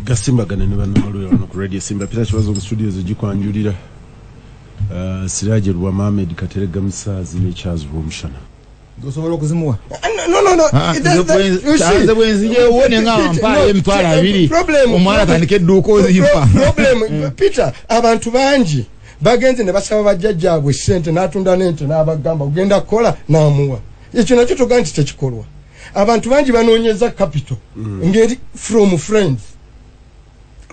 Gasimbagane ne bannamawulire wano ku Radio Simba. Peter Kibazo mu studios gikwanjulira Siraje Lubwama, Ahmed Katerega Musaazi ne Charles Rwomushana. Osobola okuzimuwa? No. Ah, You see, nze bwenzijewo nenga mpaayo 20,000, omwana atandika edduuka, ozimpa. Problem, Peter, abantu bangi bagenze ne basaba bajjajjaabwe sente, n'atunda n'ente, n'abagamba ogenda kukola, n'amuwa. Ekyo nakyo togaa nti tekikolwa. Abantu bangi banoonyeza capital ngeri from friends,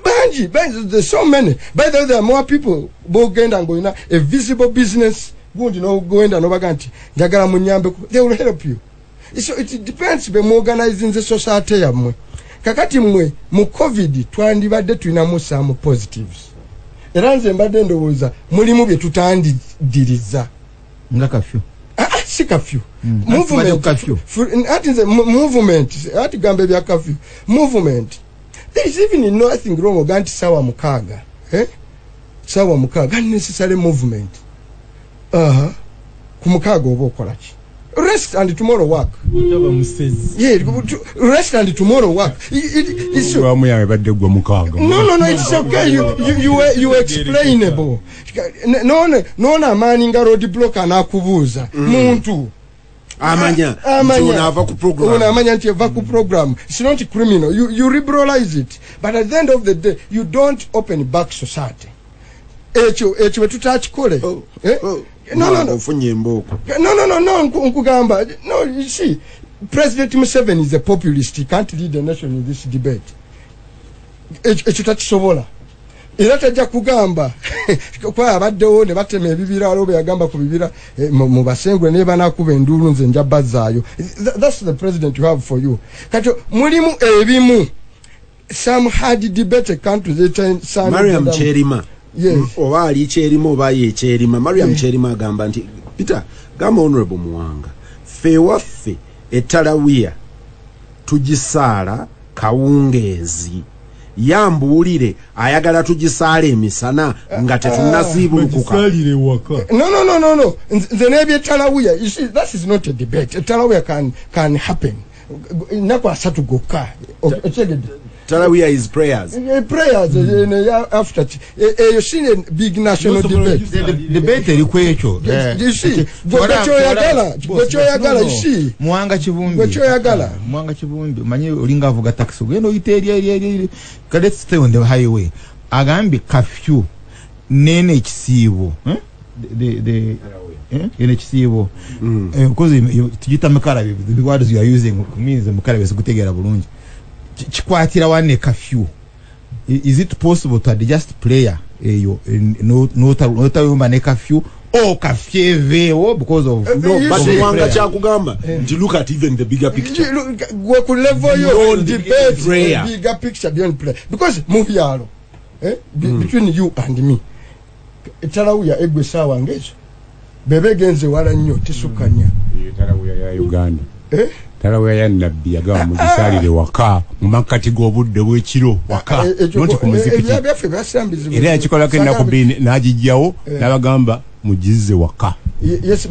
bangi bangi. There's so many. By the way, there are more people bogenda ng'olina a visible business gundi, n'ogenda n'obaga nti njagala munyambeko, they will help you. So it depends be muorganizinze society yammwe. Kakati mmwe mu COVID twandibadde tulinamu some positives, era nze mbadde ndowooza mulimu bye tutandidiriza. Nga kafyu? Ah, ah, si kafyu. Movement kafyu. Ati nze movement, ati gamba ebya kafyu, movement, there is even nothing wrong oga nti sawa 6, eh? Sawa 6 unnecessary movement. Ku 6 oba okola ki? Rest and tomorrow work. Yeah, rest and tomorrow work. It's, Lwamu yawe badde gwa 6. No, it's okay. You explainable. No, amaani nga road block anakubuuza muntu. Amanya. Amanya. Nti ono ava ku program. Ono amanya nti eva ku program. It's not criminal. You liberalize it, but at the end of the day you don't open back society. Ekyo bwe tutakikole. Eh? No. Ofunye embooko. No, nkugamba, no. You see, President Museveni is a populist. He can't lead the nation in this debate. Ekyo takisobola, era tajja kugamba kuba abaddewo ne batema ebibira. Waliwo bwe yagamba ku bibira, mu basengule, naye banakuba enduulu, nze nja bazzaayo. That's the president you have for you. Kati mulimu ebimu, some hard debate countries. Mariam Kyerima. Yes. Oba ali Kyerima oba ye Kyerima, Mariam Kyerima agamba nti, "Peter, gamba Honorable Muwanga, ffe ewaffe etalawiya tugisaala kawungeezi, yambuulire ayagala tugisaala emisana nga tetunnasiibulukuka." Bagisalire waka. No. Nze n'ebyetalawuya, you see, that is not a debate. Etalawuya can happen ennaku 30 gokka. Okitegedde? Talawiya is prayers. Prayers, after eyo si a big national Nosobola debate. Debate eri ku ekyo. You see, gwe kyoyagala, you see. Muwanga Kivumbi. Gwe kyoyagala. Muwanga Kivumbi, omanyi olinga avuga taxi, ogenda oyita eri eri eri eri. Kale, let's stay on the highway. Agambye kafyu nene ekisiibo, eh? The eh? Eno ekisiibo. Because tugiyita mukalabe. The words you are using means mukalabe sikutegeera bulungi. Kikwatira wane kafyu? Is it possible to adjust prayer eyo, notayumba ne kafyu or kafyu eveewo because of No, You but see. Muwanga kyakugamba nti look at even the bigger picture. Gwe ku level yo Beyond debate prayer. Bigger picture beyond prayer, because mu byalo, eh, between you and me, etalawuya egwe esaawa ngezo bebe egenze wala nnyo, tesukka nnya. Talawuya ya Uganda. Eh? Talawuya ya Nabbi yagamba mugisalire waka mu makkati g'obudde bw'ekiro waka, Ekyo noti ku muzikiti. Ebyaffe byasambizi. Era yakikolako ennaku 2 n'agijjawo n'abagamba mugizze waka. Yes,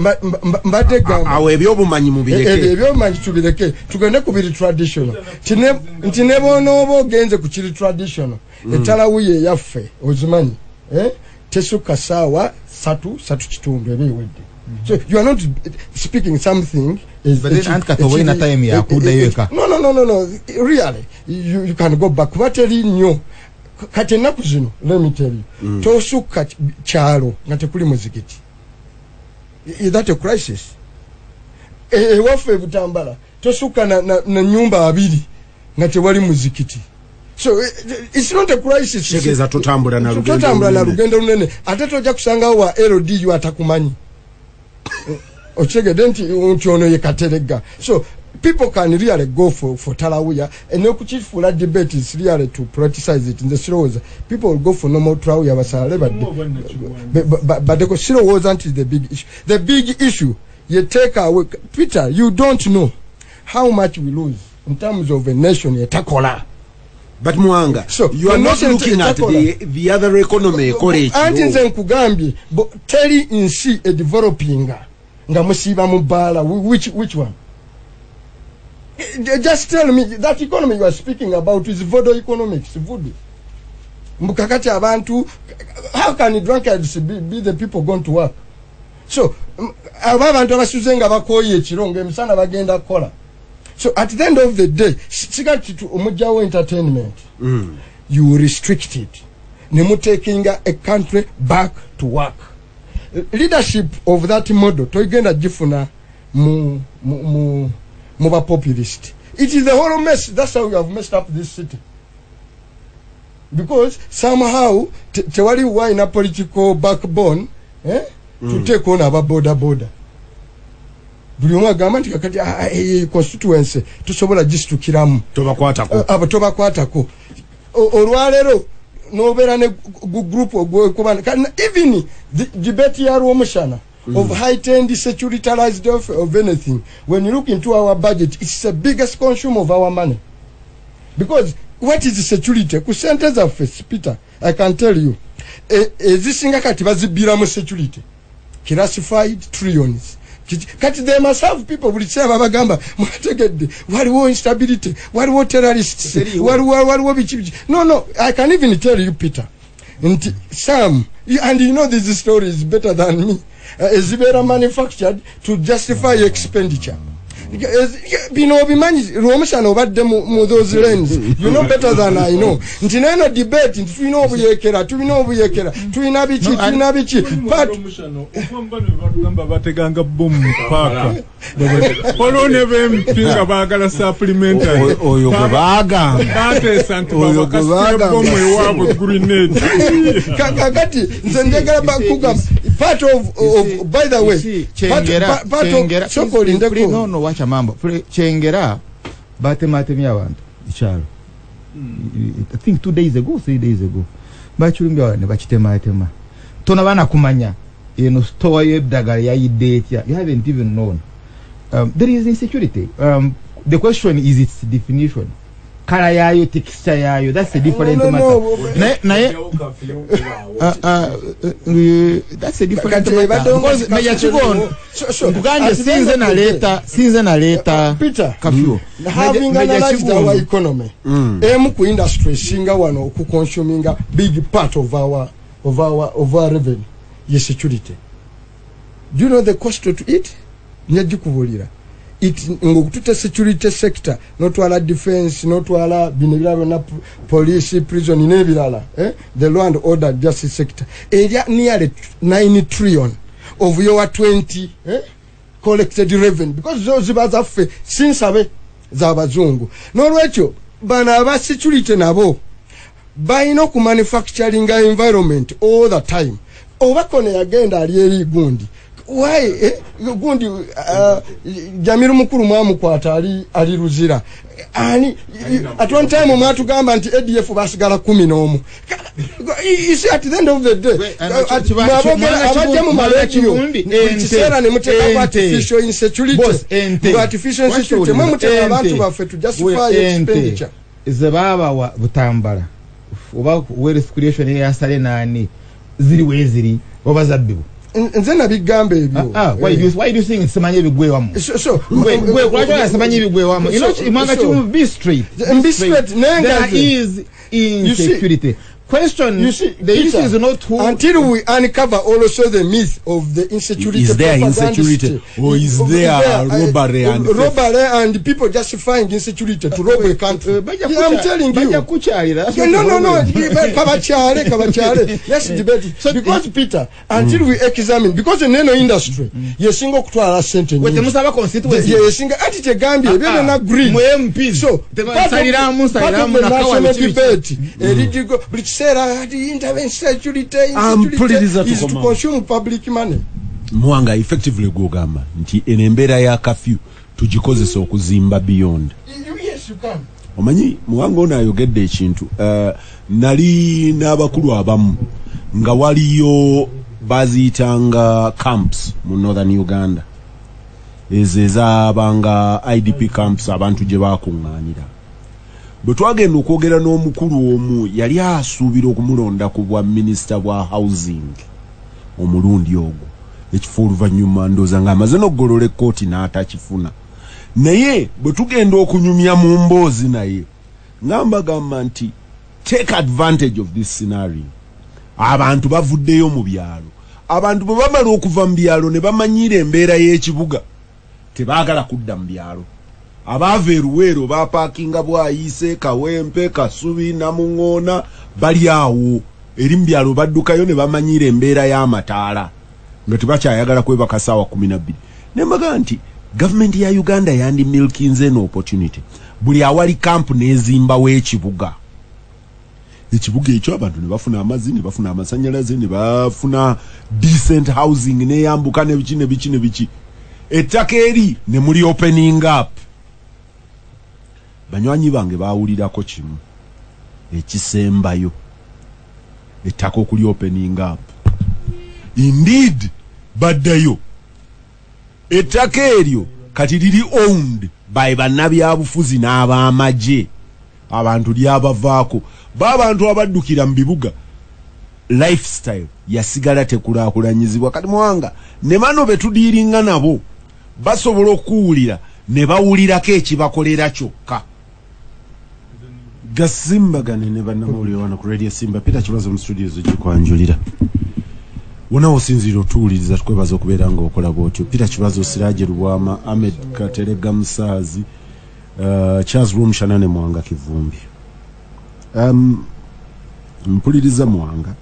mbadde gamba Awo ebyobumanyi ebyo mubireke. Ebyobumanyi tubireke, tugende ku biri traditional. Nti ne bw'onooba ogenze ku kiri traditional, etalawuya eyaffe ozimanyi, eh? Tesukka saawa 3, 3:15 eba ewedde. So you are not speaking something But then anti kati oba olina time yakuddayo eka. No, really, you can go back kuba teri nnyo. Kati ennaku zino, let me tell you, tosukka kyalo nga tekuli muzikiti. Is that a crisis? Ewaffe e Butambala tosukka na nyumba abiri nga tewali muzikiti. So it's not a crisis. Kitegeeza totambula na lugendo Totambula na lunene. lugendo lunene, ate tojja kusangawo wa LDU atakumanyi. Okitegedde nti ono ye Kateregga? So people can really go for talawuya, n'okukifuula debate is really to politicize it. Nze sirowooza. People will go for normal talawuya, basaale badde baddeko. Sirowooza nti the big issue, the big issue ye take away. Peter, you don't know how much we lose in terms of a nation etakola. But Muwanga, So, you are the not nation looking at etakola. the other economy ekola Anti nze ekiro. nkugambye, teri nsi edevelopinga nga musiiba mu bbaala. Which one? Just tell me that economy you are speaking about is voodoo economics, voodoo. Mbukakati abantu, how can drunkards be the people going to work? So aba abantu abasuze nga bakooye ekiro ng'emisana bagenda kukola. So at the end of the day, sigati omugyawo entertainment, you restrict it, nemutakinga a country back to work. Leadership of that model toigenda gifuna mu ba populist. It is the whole mess. That's how we have messed up this city, because somehow tewali waina political backbone, eh? To take on aba boda boda. Buli omu agamba nti kakati constituency tusobola gisitukiramu. Tobakwatako. Abo tobakwatako. Olwaleero nobeera ne group ogwekuba, even the debate ya Rwomushana of heightened securitized of anything. When you look into our budget, it's the biggest consumer of our money, because what is security ku sente zaffe? Peter, I can tell you, ezisinga kati bazibbira security, classified trillions. Kati they must have people. Buli kiseera babagamba, mwategedde waliwo instability, waliwo terrorists, waliwo biki biki. No, I can even tell you, Peter, nti some, and you know these stories better than me, ezibeera manufactured to justify expenditure. Bino obimanyi, Lwomushana, obadde mu those lanes, you know better than I know nti neno debate nti tulina obuyekera, tulina obuyekera, tulina biki, tulina biki, but Batugamba bateganga bomu mu paaka, waliwo ne ba MP nga baagala supplementary. Oyo gwe baagamba. Bateesa nti Oyo gwe babakasitire baagamba. bomu ewaabwe, grenade. Kakati nze njagala bakugamba part of, by the way, Kyengera, part of Kyengera. Soko olindeko. No, wacha mambo. Kyengera batematemye abantu ekyalo, I think 2 days ago, 3 days ago, bakirumbya ne bakitematema. Tonabana kumanya eno store y'eddagala yayidde etya. You haven't even known. There is insecurity. The question is its definition, color yayo, texture yayo, that's a different No, no, matter. No. Naye that's a different Kati matter ebadde because Major Kigondo, So, nkugambye, at the end sinze of the naleeta, sinze naleeta Peter, curfew. having Major analyzed Kigondo. our economy, emu ku industry esinga wano okuconsuminga big part of our revenue ye security. Do you know the cost to it? Njagikubuulira. It ng'okututa security sector, notwala defense, notwala bino ebirala byonna, police, prison n'ebirala, eh? The law and order justice sector erya nearly 9 trillion of your 20, eh? Collected revenue, because zo ziba zaffe, sinsabe z'abazungu. N'olwekyo bano aba security nabo balina okumanufacturinga environment all the time. Oba kono yagenda ali eri gundi, why, eh, gundi, Jamiru Mukulu mwamukwata ali Luzira ani. At one time mwatugamba nti ADF basigala 11. You see, at the end of the day, abajja mu marediyo buli kiseera ne muteekako artificial insecurity. Boss, ente. Artificial insecurity mwe muteeka abantu baffe to justify expenditure. Ze baabawa Butambala oba wealth creation eyasale nani, ziri weeziri oba zabbibwa? Nze nabigamba ebyo. Ah, why do you think simanyi ebigwewamu? So Gwe lwaki oya simanyi ebigwewamu? You know, Mwanga Kimu, be straight. Be straight, naye nga There is insecurity. Question, You see, the issue Peter, is not who until we uncover also the myth of the insecurity, Is there propagandist, insecurity or is there robbery and theft? Robbery and people justifying insecurity to rob a country. Bajja Yeah, I'm telling bajja you. kukyalira. That's Yeah, not no, the no, no. problem. Kabakyale, kabakyale. Let's debate it. Because Peter, until we examine, because neno industry yesinga okutwala sente Gwe nyingi. temusaba constituency. Yesinga ati kyegambye ebyo byonna greed. Mwe MPs. So, part of Nsaliramu, part of nsaliramu, the nakawa national biki biki. debate erigigo buli kiseera ati insecurity, Ampuliriza. insecurity is to Tukoma. consume public money. Muwanga, effectively gwogamba nti eno embeera ya curfew tugikozesa okuzimba beyond. Yes, you can. Omanyi, Muwanga ono ayogedde ekintu. Nali n'abakulu abamu nga waliyo baziyitanga camps mu northern Uganda, ezo ezabanga IDP camps, abantu gye bakuŋŋaanira. Bwe twagenda okwogera n'omukulu omu, yali asuubira okumulonda ku bwa minisita bwa housing omulundi ogwo, ekifo oluvannyuma ndooza ng'amaze n'okugolola ekkooti n'atakifuna. Naye bwe tugenda okunyumya mu mboozi naye ngambagamba nti take advantage of this scenario. Abantu bavuddeyo mu byalo, abantu bwe bamala okuva mu byalo ne bamanyiira embeera y'ekibuga tebaagala kudda mu byalo. Abaava e Luweero bapaakinga Bwayiise, Kawempe, Kasubi, Namuŋoona, bali awo eri mu byalo baddukayo ne bamanyiira embeera y'amataala nga tebakyayagala kwebaka ssaawa 12. Ne mbaga nti gavumenti ya Uganda yandi milkinze eno opportunity, buli awali kampu n'ezimbawo ekibuga. Ekibuga ekyo abantu ne bafuna amazzi, ne bafuna amasannyalaze, ne bafuna decent housing, neyambuka ne biki ne biki ne biki. Ettaka eri ne muli opening up. Banywanyi bange baawulirako kimu ekisembayo, ettaka okuli opening up. Indeed baddayo, ettaka eryo kati liri owned by bannabyabufuzi n'ab'amagye. Abantu lyabavaako, b'abantu abaddukira mu bibuga, lifestyle yasigala tekulaakulanyizibwa. Kati Muwanga ne bano be tudiiringa nabo basobola okuwulira ne bawulirako ekibakolera kyokka. Gasimbagane ne bannamawulire wano ku Radio Simba. Peter Kibazo mu studios gikwanjulira wona osinziira otuwuliriza, tukwebaza okubeera ng'okola bw'otyo. Peter Kibazo, Siraje Lubwama, Ahmed Katerega Musaazi, Charles Rwomushana ne Muwanga Kivumbi. Mpuliriza Muwanga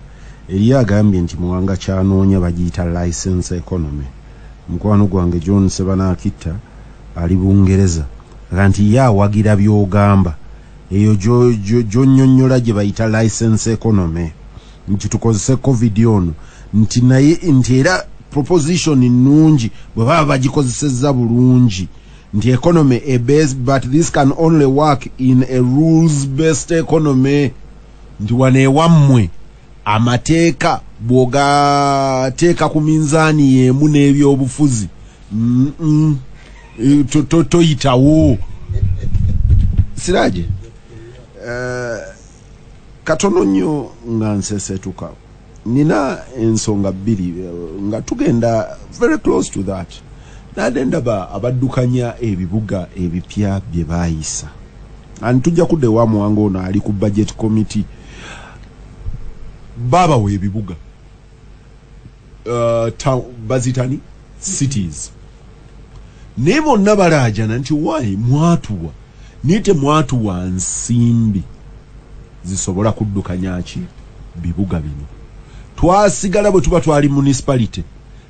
eri agambye nti Muwanga kyanoonya bagiyita license economy. Mukwano gwange John Sebanakitta ali Bungereza aga nti ye awagira by'ogamba eyo gy'onnyonnyola gye bayita license economy, nti tukozese COVID ono, nti naye nti era proposition nnungi bwe baba bagikozesezza bulungi, nti economy a base, but this can only work in a rules based economy, nti wano ewammwe amateeka bw'ogateeka ku minzaani y'emu n'ebyobufuzi toyitawo. Siraje, katono nnyo nga nsesetuka, nina ensonga bbiri nga tugenda very close to that. Nadde ndaba abaddukanya ebibuga ebipya bye baayisa, and tujja kudda ewa Muwanga ono ali ku budget committee. Babawa ebibuga bazitani cities, naye bonna balaajana nti why mwatuwa naye temwatuwa nsimbi zisobola kuddukanya ki bibuga bino. Twasigala bwe tuba twali municipality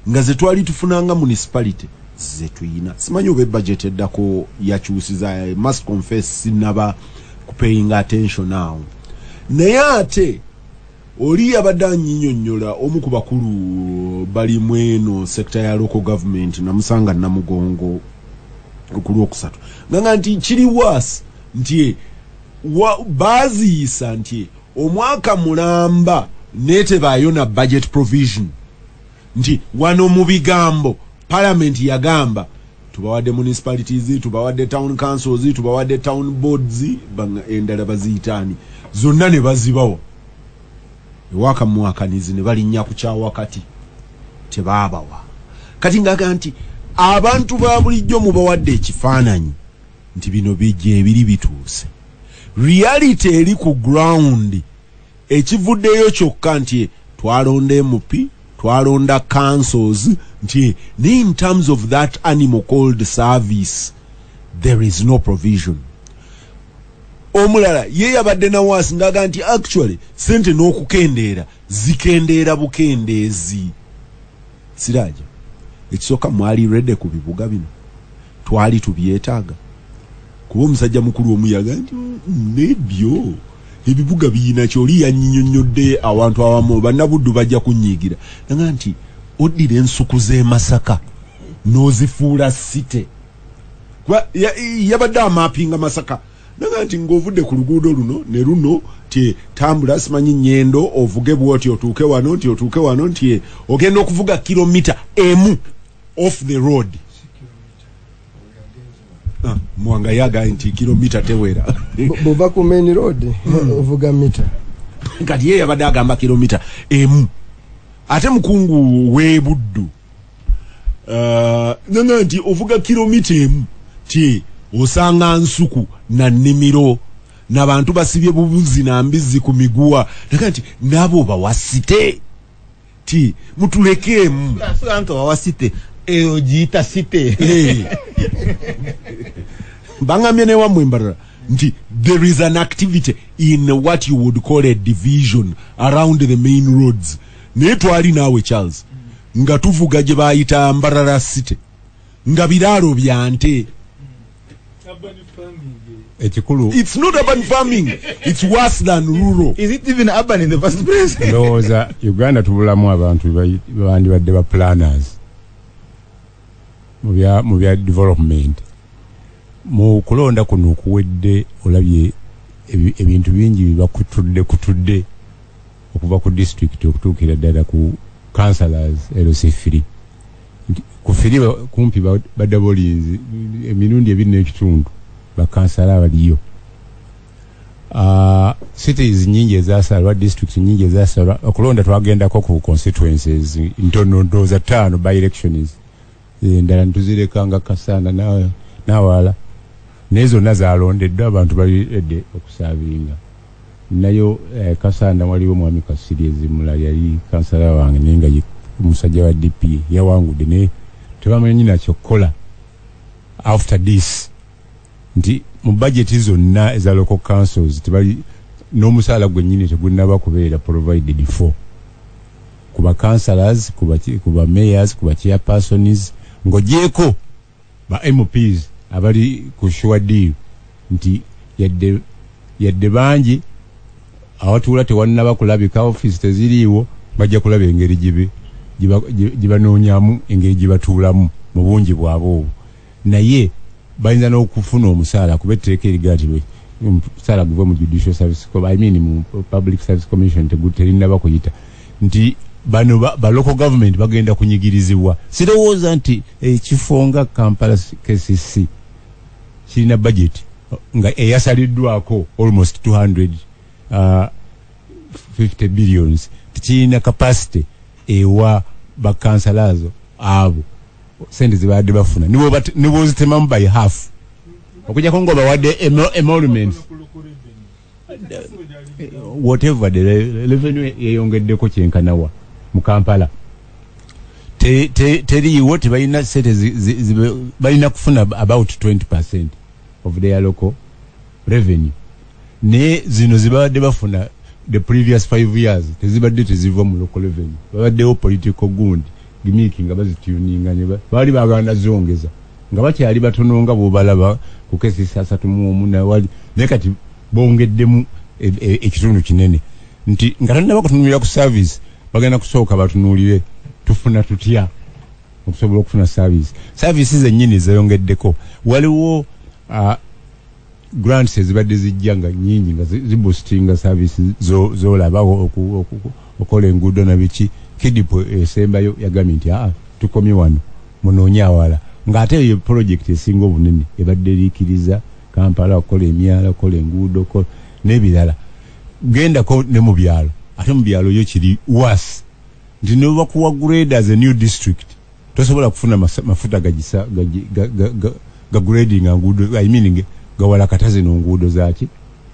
nga ze twali tufunanga municipality ze tuyina. Simanyi oba ebudget eddako yakyusiza, I must confess sinaba kupaying attention now. Naye ate oli yabadde anyinyonnyola, omu ku bakulu bali mu eno sector ya local government, namusanga Namugongo ku Lwokusatu, nganga nti kiri waasi nti baaziyisa nti omwaka mulamba neetebaayo na budget provision, nti wano mu bigambo parliament yagamba tubawadde municipalities, tubawadde town councils, tubawadde town boards, endala baziyitaani zonna ne bazibawa ewaka mwakanizi ne balinnya ku kyawakati tebaabawa. Kati ngaga nti abantu ba bulijjo mubawadde ekifaananyi nti bino bijja ebiri bituuse, reality eri ku ground ekivuddeyo kyokka nti twalonda MP, twalonda councils, nti ne in terms of that animal called service there is no provision. Omulala ye yabadde nawaasi ngaga nti actually sente n'okukendeera zikendeera bukendeezi. Siraja, ekisooka mwali ready ku bibuga bino, twali tubyetaaga kuba omusajja mukulu omu yaga nti nebyo ebibuga biyina kyoli yanyinyonnyodde awantu awamu bannabuddu bajja kunyiigira, naga nti oddira ensuku z'e Masaka n'ozifuula city. Kuba yabadde amapinga Masaka, naga nti ng'ovudde ku luguudo luno ne luno ti tambula simanyi nyendo ovuge bwoti otuuke wano nti otuuke wano nti ogenda okuvuga kilomita 1 off the road. Mwanga yaga nti kilomita tewera. Bw'ova ku main road ovuga mita. Kati ye yabadde agamba kilomita 1. Ate mukungu w'e Buddu naga nti ovuga kilomita 1 Ti osanga nsuku na nnimiro n'abantu basibye bubuzi na mbizzi ku miguwa, naga nti nabo bawasite ti mutulekeemu. Nti bawasite eyo giyita site. Bangambye newammwe Mbarara nti there is an activity in what you would call a division around the main roads. Naye twali naawe Charles nga tuvuga gye bayita Mbarara City nga biraalo bya nte. Ekikulu, it's not urban farming, it's worse than rural. Is it even urban in the first place? Ndowooza Uganda tubulamu abantu bandibadde ba planners mu bya development. Mu kulonda kuno okuwedde olabye ebintu bingi bibakutudde kutudde okuva ku district okutuukira ddala ku councillors LC3. Ku three kumpi badabolinzi emirundi 2.5 bakansala abaliyo. Cities nyingi ezasalwa, districts nyingi ezasalwa. Okulonda twagendako ku constituencies ntono, ndowooza 5 by elections, endala ntuzireka Kasanda n'awalala, naye zonna zalondeddwa abantu bali ready okuservinga. Nayo Kasanda waliwo mwami Kasiri Ezimula yali kansala wange, naye nga omusajja wa DP yawangudde, naye tebamanyi nakyo kukola after this, nti mu budget zonna eza local councils tebali n'omusaala gwennyini tegunnaba kubeera provided for ku ba councillors, ku ba mayors, ku ba chairpersons, ng'ogyeko ba MPs abali ku sure deal, nti yadde bangi awatuula tewannaba kulabika, office teziriiwo, bajja kulaba engeri gibanoonyamu engeri gye batuulamu mu bungi bwabwe obwo, naye bayinza n'okufuna omusaala kuba etteeka erigaa nti omusaala guve mu Judicial Service, I mean mu Public Service Commission, terinnaba kuyita nti bano ba local government bagenda kunyigirizibwa. Sirowooza nti ekifo nga Kampala KCC kirina budget nga eyasaliddwako almost 250 billions, tekirina capacity ewa bakansalazo abo sente zibadde bafuna nibwozitemamu by half, okujjako nga obawadde emoluments, whatever the revenue yeyongeddeko kyenkanawa mu Kampala. Teriiwo, tebalina sente, balina kufuna about 20% of their local revenue, naye zino zibadde bafuna the previous 5 years tezibadde teziva mu local revenue. Babaddewo political gundi gimmick nga bazituninga ne baali baganda zongeza nga bakyali batono nga bwobalaba ku KCC 31 nawali, naye kati bongeddemu ekitundu kinene nti nga tannaba kutunuulira ku service, bagenda kusooka batunuulire tufuna tutya okusobola okufuna service. Service zennyini zeyongeddeko. Waliwo grants ezibadde zijja nga nyingi nga ziboostinga service zolaba okola enguudo na biki. KIDP esembayo yagambye nti aa, tukomye wano, munoonye awala, ng'ate eyo project esinga obunene ebadde eriikiriza Kampala okukola emyala, okukola enguudo n'ebirala. Gendako ne mu byalo, ate mu byalo yo kiri worse nti ne bakuwa grade as a new district, tosobola kufuna mafuta gagisa ga grading nguudo, I mean gawalakata zino nguudo zaki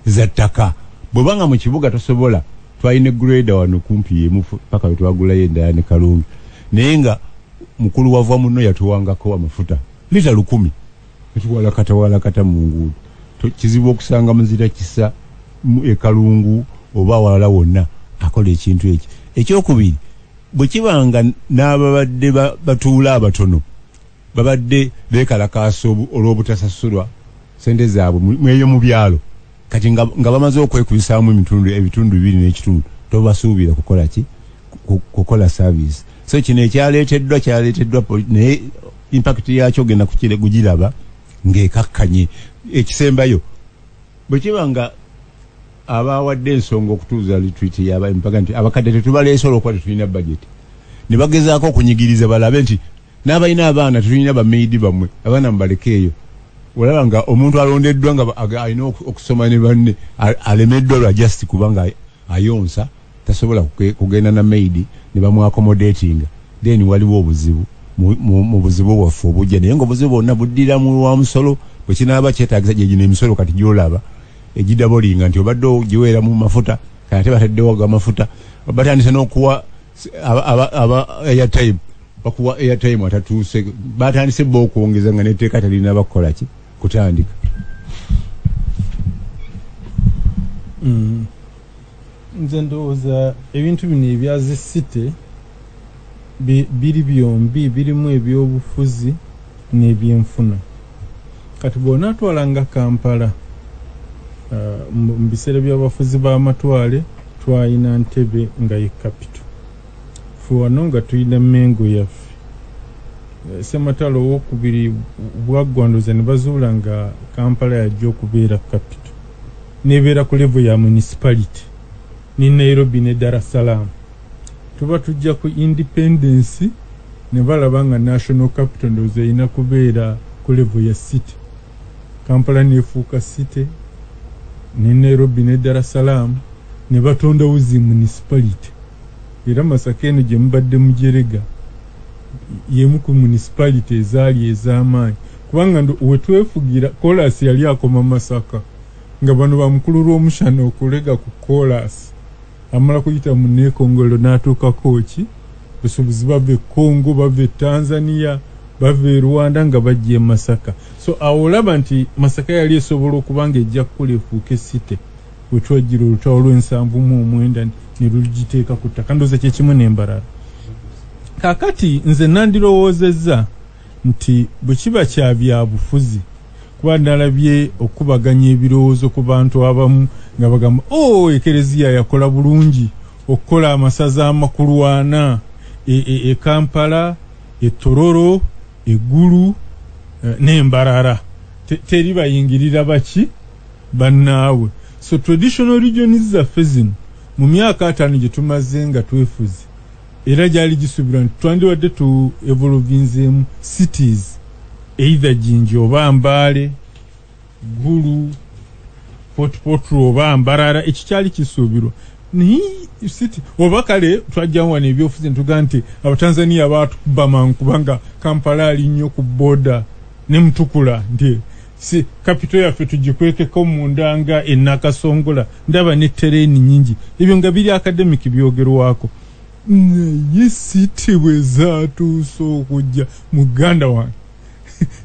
za ttaka. Bw'obanga mu kibuga tosobola, twalina grader wano kumpi yemu paka wetwagulayo endala ne Kalungi, naye nga mukulu wava muno yatuwangako amafuta lita 1000 etuwalakata walakata mu nguudo. Kizibu okusanga muzira kisa ekalungu oba awalala wonna akola ekintu ekyo. Ekyokubiri, bwe kibanga n'ababadde batuula abatono babadde beekalakaasa olw'obutasasulwa sente zaabwe mweyo mu byalo, kati nga bamaze okwekubisaamu ebitundu 2.5, tobasuubira kukola ki? Kukola service. So kino ekyaleeteddwa kyaleeteddwa, naye impact yakyo ogenda kugiraba ng'ekakkanye. Ekisembayo, bwe kiba nga abawadde ensonga okutuuza retreat yaba nti abakadde tetubaleese olwokuba tetulina budget, ne bagezaako okunyigiriza balabe nti n'abalina abaana tetulina bamaidi bammwe, abaana mubaleke eyo. Olaba nga omuntu alondeddwa nga alina okusoma ne banne alemeddwa lwa just kubanga ayonsa, tasobola kugenda na maid ne bamuaccommodatinga, then waliwo obuzibu. Mu buzibu bwaffe obujja, naye nga obuzibu bwonna buddira mu wa musolo. Bwe kinaaba kyetaagisa, gye gino emisolo kati gy'olaba egidabolinga nti obadde ogiweera mu mafuta, kati ate bataddewo ag'amafuta, batandise n'okuwa aba airtime, bakuwa airtime atatuuse, batandise bo okwongeza nga netteeka terina bakukola ki kutandika. Nze ndowooza ebintu bino ebya zi city biri byombi birimu ebyobufuzi n'ebyenfuna. Kati bw'onaatwalanga Kampala, mu biseera by'abafuzi b'amatwale twalina Ntebe nga ye capital, ffe wano nga tulina Mengo yaffe. Ssematalo owokubiri bwaggwandoza ne bazuula nga Kampala yajja okubeera capital, nebeera ku level ya municipality ne Nairobi ne Dar es Salaam. Tuba tujja ku independence ne balaba nga national capital ndowooza erina kubeera ku level ya city. Kampala nefuuka city ne Nairobi ne Dar es Salaam, ne batondawo zi municipality. Era Masaka eno gye mubadde mujerega y'emu ku municipality ezaali ez'amaanyi, kubanga we twefugira koolaasi yali akoma Masaka, nga bano bamukulu lw'omushana okulega ku koolaasi amala kuyita mu Neekongolo n'atuukako ki busuubuzi, bava e Congo, bava e Tanzania, bava e Rwanda nga bajja e Masaka. So awo olaba nti Masaka yali esobola okuba nga ejja kukula efuuke city, we twajjira olutalo lw'ensanvu mu omwenda ne lugiteeka ku ttaka. Ndowooza kye kimu n'Embarara. Kaakati nze nandirowoozezza nti bwe kiba kya byabufuzi, kuba nalabye okubaganya ebirowoozo ku bantu abamu nga bagamba, o ekereziya yakola bulungi okukola amasaza amakulu ana e Kampala, e Tororo, e Gulu n'Embarara. Teri bayingirira baki bannaabwe. So traditional regions zaffe zino mu myaka 50 gye tumaze nga twefuze, era gyali gisuubirwa nti twandibadde tu evolvinzeemu cities, either Jinja oba Mbaale, Gulu, Fort Portal oba Mbarara. Ekyo kyali kisuubirwa, naye city oba kale twajjamu wano ebyobufuzi netugaa nti Abatanzania baatukuba mangu, kubanga Kampala ali nnyo ku border ne Mutukula, nti si capital yaffe tugikwekeko munda nga enakasongola, ndaba ne terrain nyingi. Ebyo nga biri academic byogerwako, naye city bwe zaatuuse okujja, muganda wange,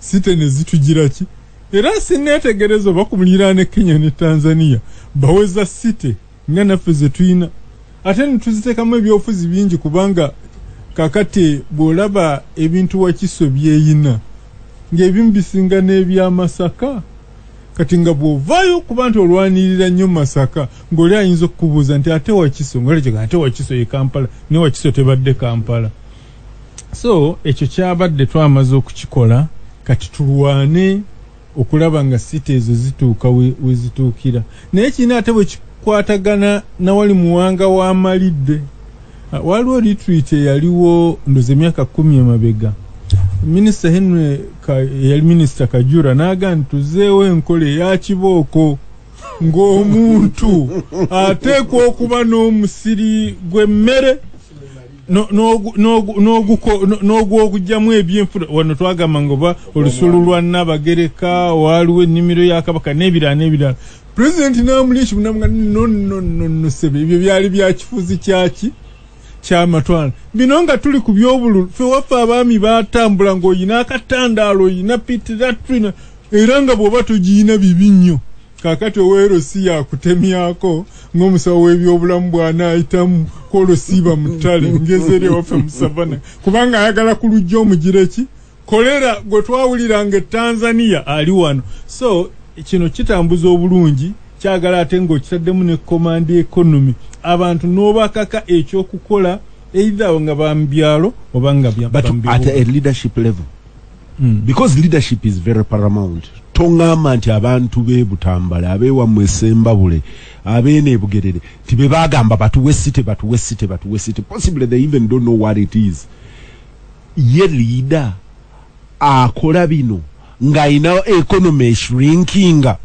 city ne zitugira ki? Era sineetegereza oba ku muliraano Kenya ne Tanzania baweza city nga naffe ze tuyina, ate ne tuziteekamu ebyobufuzi bingi, kubanga kakati bw'olaba ebintu Wakiso byeyina ng'ebimu bisinga n'ebyamasaka. Kati nga bw'ovaayo okuba nti olwanirira nnyo Masaka, ng'oli ayinza okukubuuza nti ate Wakiso, ngaolekega ate Wakiso ye Kampala, ne Wakiso tebadde Kampala. So ekyo kyabadde twamaze okukikola, kati tulwane okulaba nga city ezo zituuka we zituukira. Naye kirina ate bwe kikwatagana nawali Muwanga w'amalidde. Waliwo retreat eyaliwo ndoza emyaka 10 emabega, Minisita Henry eyali Minisita Kajura n'agamba nti tuzeewo enkola eya kibooko, ng'omuntu ateekwa okuba n'omusiri gw'emmere n'ogw'okugyamu ebyenfuna. Wano twagamba nga oba olusulu lwa Nnabagereka, waliwo ennimiro ya Kabaka n'ebirala n'ebirala. Pulezidenti n'amuli ekibunamuga, no no no no, sebe, ebyo byali bya kifuzi kyaki kyamatwala. Bino nga tuli ku byobululu, ffe waffe abaami batambula ng'oyina akatandaalo, oyina pit latrine, era nga bw'oba togiyina bibi nnyo. Kaakati oweero si yakutemyako ng'omusawo w'ebyobulamu bw'anaayitamu kwolosiiba mu ttale ngezeri ewaffe mu savana, kubanga ayagala ku lujja omugireki kolera gwe twawuliranga e Tanzania ali wano. So kino kitambuza obulungi, kyagala ate ng'okitaddemu ne command economy, abantu n'obakaka ekyokukola, either nga bamubyalo oba nga But at a leadership level, because leadership is very paramount, toŋŋamba nti abantu b'e Butambala, ab'ewammwe Sembabule, abeene Ebugerere ti be bagamba batuwe city, batuwe city, batuwe city. Possibly they even don't know what it is. Ye leader akola bino ng'ayina economy shrinkinga,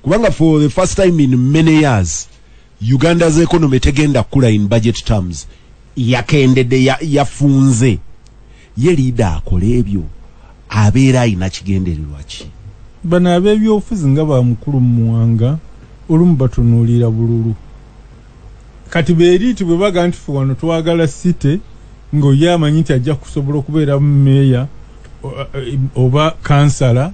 kubanga for the first time in many years Uganda's economy tegenda kula in budget terms, yakendedde, yafunze. Ye leader akola ebyo abeera ayina kigendererwa ki? Bano ab'ebyobufuzi nga bamukulu Muwanga olumu batunuulira bululu. Kati beeriiti bwe baga nti ffe wano twagala city, ng'oye amanyi nti ajja kusobola okubeera meeya oba kansala,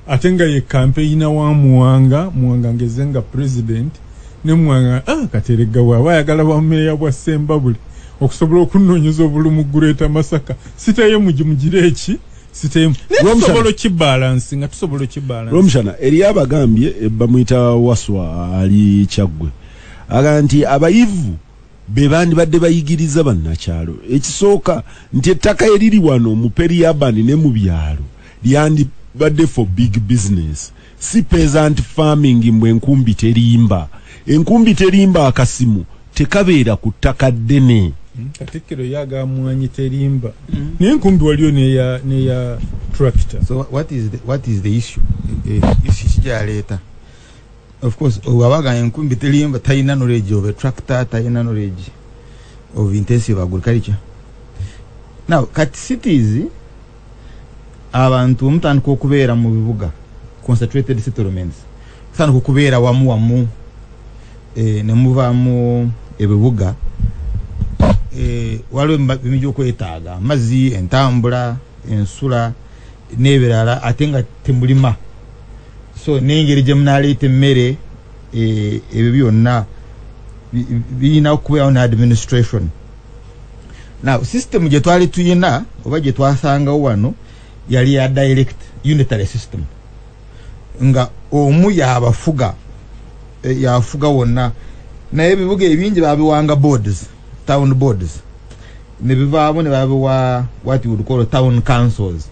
ate nga ye campaigner wa Muwanga, Muwanga ngeze nga president, ne Muwanga Kateregga bw'aba ayagala bwa meeya bwa Ssembabule okusobola okunoonyeza obulumu Greater Masaka, city ye mugimugire eki city ye naye tusobola okibalansi nga tusobola okibalansi. Rwomushana eri abagambye bamuyita Waswa ali Kyaggwe, agamba nti abayivu be bandibadde bayigiriza bannakyalo. Ekisooka nti ettaka eriri wano mu peri-urban ne mu byalo lyandibadde for big business, si peasant farming. Mbwe enkumbi terimba, enkumbi terimba, akasimu tekabeera ku ttaka ddene. Katikkiro yaga mwanyi terimba, naye enkumbi waliyo neya tractor. So what is the issue? Issue kijaleeta, of course, wabaga enkumbi terimba, talina knowledge of a tractor, talina knowledge of intensive agriculture. Now kati cities, abantu mutandika okubeera mu bibuga, concentrated settlements, mutandika okubeera wamu wamu, ne muvaamu ebibuga. Waliwo ebintu okwetaaga amazzi, entambula, ensula n'ebirala, ate nga temulima. So n'engeri gye munaleeta emmere, ebyo byonna birina okubeerawo ne administration. Now system gye twali tuyina oba gye twasangawo wano yali ya direct unitary system, nga omu yabafuga, yafuga wonna, naye ebibuga ebingi babiwanga boards, town boards, ne bivaamu ne babiwa what you would call town councils,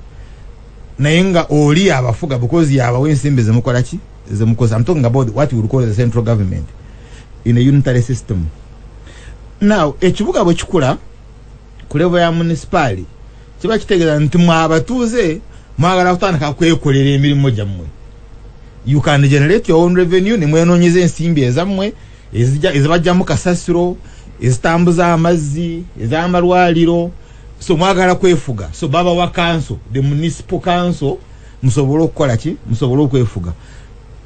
naye nga oli yabafuga because yabawa ensimbi zemukola ki, zemukoza. I'm talking about what you would call the central government in a unitary system. Now ekibuga bwe kikula ku level ya municipal, kiba kitegeeza nti mwe abatuuze mwagala kutandika kwekolera emirimu gyammwe. You can generate your own revenue, ne mwenoonyeza ensimbi ezammwe ezibajjamu kasasiro, ezitambuza amazzi, ez'amalwaliro. So mwagala kwefuga, so babawa council, the municipal council, musobole okukola ki, musobole okwefuga.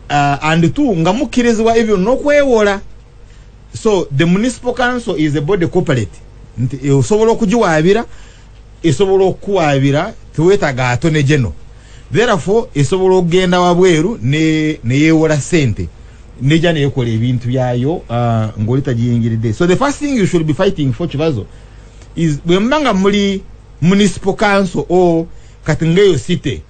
And two, nga mukkirizibwa ebyo n'okwewola. So the municipal council is a body corporate, nti osobola okugiwaabira, esobola okukuwaabira, teweetaaga attorney general. Therefore esobola okugenda wabweru neyewola sente, nejja neyekola ebintu byayo ng'oli tagiyingiridde. So the first thing you should be fighting for, kibazo, is bwe muba nga muli municipal council or kati ngaeyo city,